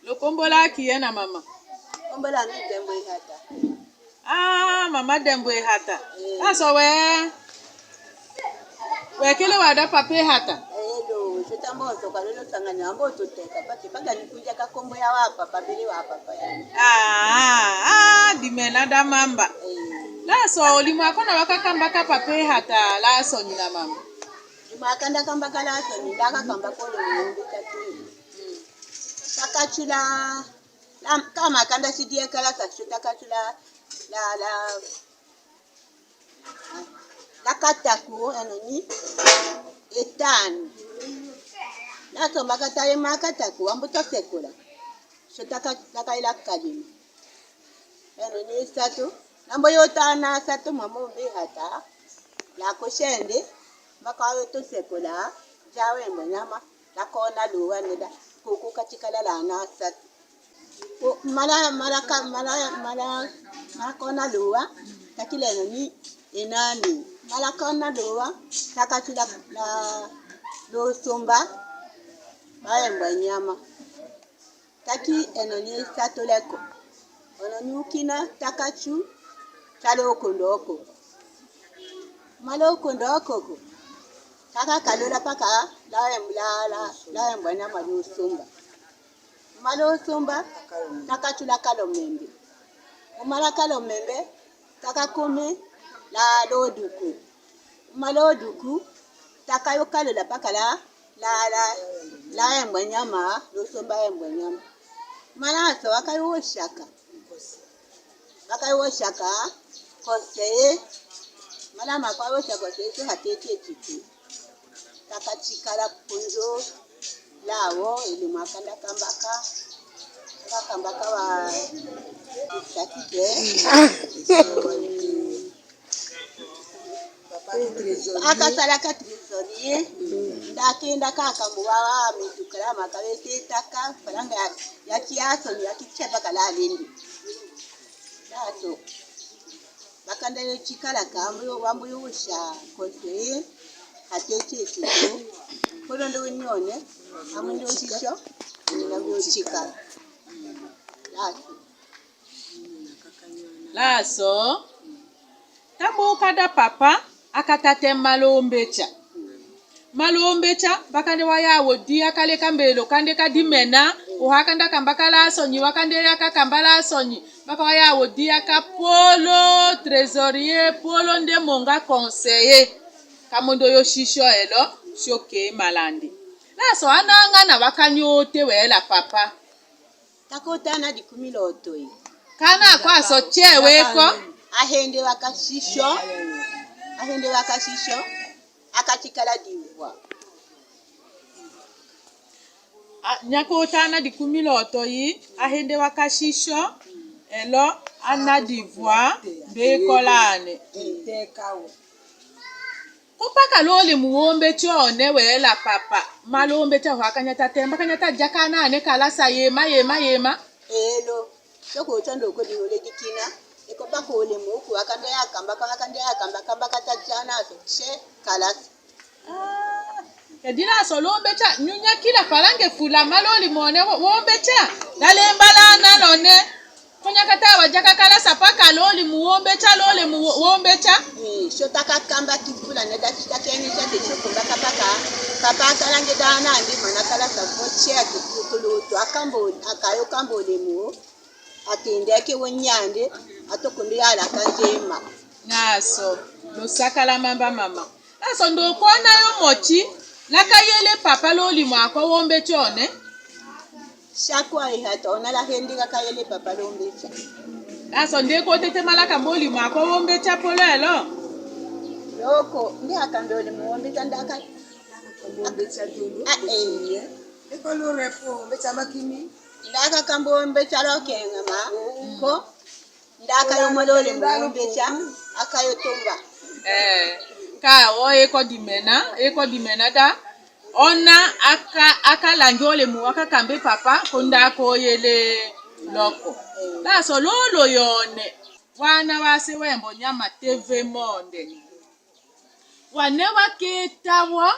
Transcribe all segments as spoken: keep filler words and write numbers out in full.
Lo kombo laki yena mama? Kombo la mi Dembo Ihata. Ah, mama Dembo Ihata. Eh. Laso we, we kele wa da papa Ihata? Eh, lo, si tambo so ka lo lo sangana mbo to teka pati paka ni kunja ka kombo ya wa papa, bele wa papa ya. Ah, ah, ah, dimena da mamba. Eh. Laso, oli mwa kona wa kakamba ka papa Ihata, laso ni na mama. Oli mwa kanda kamba ka laso ni, nda kakamba ko lo ni mbi tatu. Mm. Takatula, la, kama kanda si die kala sa, si takatula, la, la, la kataku, eno ni, etanu. Laso mba kataye ma kataku, wa mbo to sekola. Si taka, takaila kalima. Eno ni esatu. Na mbo yo tana satu mama Dembo Ihata. La ko sende, mba ka yo to sekola, ja wembwa nyama, la kona luwa neda, koko katikala la na satu. Ko, mala, mala ka, mala, mala, mala kona luwa, takila eno ni, enani. Mala kona luwa, takatula la, lo somba, ba wembwa nyama. Taki eno ni esatu leko. Ono ni ukina, takatu, talo kondo oko. Malo kondo oko ko. Taka kalola paka, la wem-, la, la, la wembwa nyama lo somba. Malo somba, takatula kalo membe. Omala kalo membe, taka kome, la lo duku. Malo duku, taka yo kalola paka la, la, la, la wembwa nyama, lo somba wembwa nyama. Mala so wa kayo shaka. Wa kayo shaka, kose. Mala ma kwa yo shaka kose, so hatete titi. Taka tikala kunjo. Lawo, eli mwa kanda kambaka. Kanda kambaka wa, sakite. Aka sala ka trésorier. Ndake ndaka kambu wa, wa, mi tukala maka wete taka, falanga ya, ya kiaso, ya kichepa kala lindi. Dato. Bakanda yo tikala ka, ambu yo, ambu yo usha, kote, hatete tito. Kono ndo nyone, ambu ndo shisho, ambu yo tikala. Laso. Laso. Tambu kada papa, aka tate Malo Mbecha. Malo Mbecha, bakande wa yawo di aka leka mbelo, kande ka dimena, oha kanda kamba ka laso nyi, wakande ya kakamba laso nyi, baka wa yawo di aka polo, trésorier, polo nde monga conseiller. Kamondo yo shisho elo, shoke malandi. Laso anangana wakanyote wela papa. Takotana di kumi loto yi. Kana kwa so chewe ko. Ahende waka shisho. Ahende waka shisho. Aka tikala divwa. A, nyakotana di kumi loto yi. Ahende waka shisho. Elo ana divwa. Mbe kolane. Ko paka lole mu wombe chone wela papa. Malo Mbecha hwa kanyata temba, kanyata jakana ne kalasa yema, yema, yema. Elo. Soko chando ko di ole dikina. Eko paka ole mu ku akande ya kamba, kamba akande ya kamba, kamba kata jana so che kalasa. Ah, ya dila so Lo Mbecha, nyunya kila falange fula maloli mone wo-, wo Mbecha. Dale mbala na lone. Konya kata wa jaka kalasa paka loli mu wo Mbecha, loli mu wo-, wo Mbecha. Eh, sho taka kamba kifula ne dati taka ni sha te sho kumba kapaka. Kapaka lange dana andi mana kalasa voche ati kukulu tu akambo, akayo kambo le mu. Atende ake wo nyande, ato kundu yala kanjema. Naso, lusakala mamba mama. Laso ndo kona yo moti, laka yele papa loli mwako wo Mbecha one. Shakwa ihata ona la hendi kaka yele papa lo Mbecha. Laso nde ko tete malaka mboli mwako wo Mbecha polo elo. Loko, nde aka mboli mu wo Mbecha ndaka. Wo Mbecha dulu. Ah, eh. Eko lo repo, Mbecha makimi. Ndaka kambo Mbecha lo kenga ma. Ko. Ndaka yo molole mu wo Mbecha, aka yo tomba. Eh, ka wo eko dimena, eko dimena da. Ona aka, aka langi ole mu waka kambe papa, ko ndaka oyele loko. Laso lolo yone. Wana wase wembo nyama T V Monde. Wane waketa wa,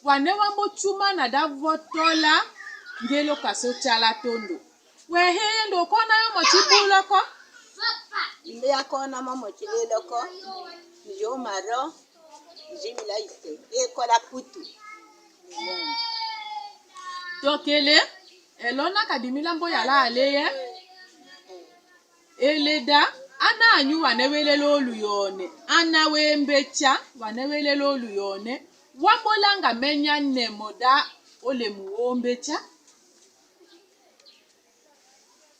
wane wambo chuma na da votola, ngelo kaso chala tondo. Weheye ndo kona yo moti buloko. Mbe ya kona mo moti leloko. Njo maro. Nji milaise. E kola putu. Tokele. Elo na kadimila mbo yala aleye. Eleda, ana anyu wane welele olu yone, ana wembe tsa wane welele olu yone, wambo langa menya nemo da ole muwombe tsa.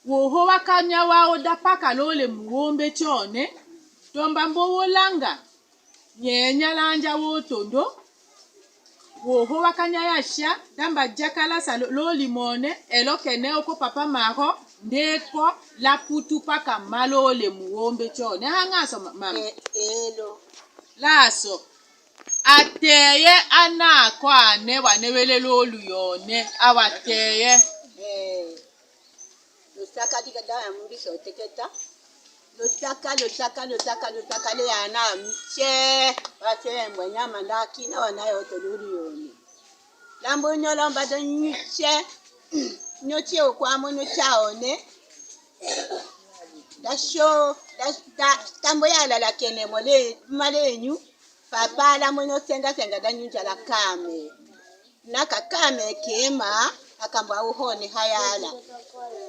Woho wakanya wa oda paka lole muwombe tsa one, tomba mbo wolanga. Nyenya lanja wotondo. Woho wakanya yasya, damba jakalasa lo-, loli mone, elo kene oko papa maho, ndeko, la putu paka malole muwombe tsa one. Hanga so ma-, mama. E, elo. Laso. Ateye ana ako ane wane welele olu yone, awateye. E. Lusaka diga da ya mumbi so teketa. Lusaka, lusaka, lusaka, lusaka le ya na mse. Wa se mbwa nyama nda kina wana yo to lulu yone. Lambo nyo lomba do nyuse. Nyo tie okwa mo nyo tsa one. Da sho, da, da, tambo ya lala kene mole, male nyu. Papa la mwenye osenga senga da nyunja la kame. Na ka kame kema, akambwa uhone hayala.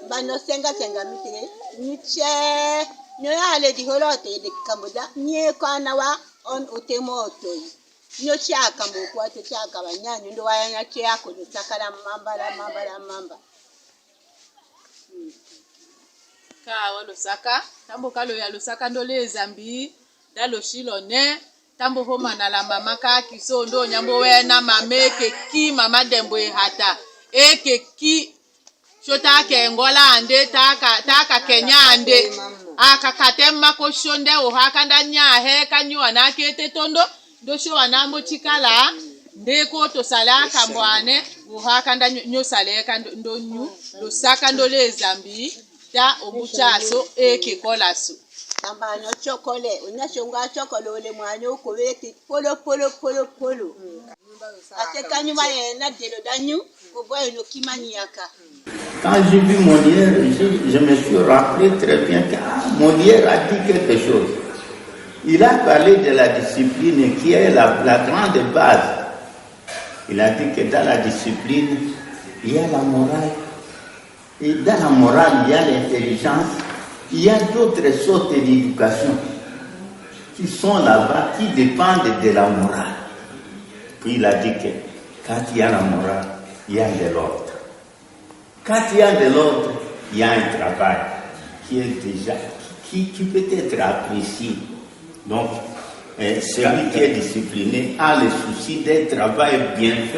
Mba no senga senga mite, nyuche, nyo yale di holote de kambo da, nye kwa na wa on ute moto yi. Nyo chaka mbo kwa te chaka wa nyanyu ndo wa ya nyake yako, ndo chaka la mamba, la mamba, la mamba. Kawo lusaka, tambo kalo ya lusaka ndo leza mbi, da loshilo ne, tambo ho mana la mama ka kiso ndo nyambo wena mama eke ki mama dembo ehata, eke ki, sho ta kengola ande, ta ka, ta ka kenya ande, aka kate mako sho nde oha kanda nya he ka nyo ana kete tondo, Ndo sho wana mbo tikala, nde ko to sala kambwane, wo haka nda nyo, nyo sale ka ndo, ndo nyu, ndo saka ndo leza mbi, ta ombu chaso, eke kolaso. Tamba nyo chokole, unya shonga chokole, ole mwanyo ko wete, polo, polo, polo, polo. Ase ka nyuma yena delo da nyu, ko bwa eno kimani yaka. Quand j'ai vu Molière, je, je me suis rappelé très bien que, ah, Molière a dit quelque chose. Il a parlé de la discipline qui est la, la grande base. Il a dit que dans la discipline, il y a la morale. Et dans la morale, il y a l'intelligence. Il y a d'autres sortes d'éducation qui sont là-bas, qui dépendent de la morale. Puis il a dit que quand il y a la morale, il y a de l'ordre. Quand il y a de l'ordre, il y a un travail qui est déjà, qui, qui peut être apprécié. Donc, euh, celui qui est discipliné a le souci d'un travail bien fait.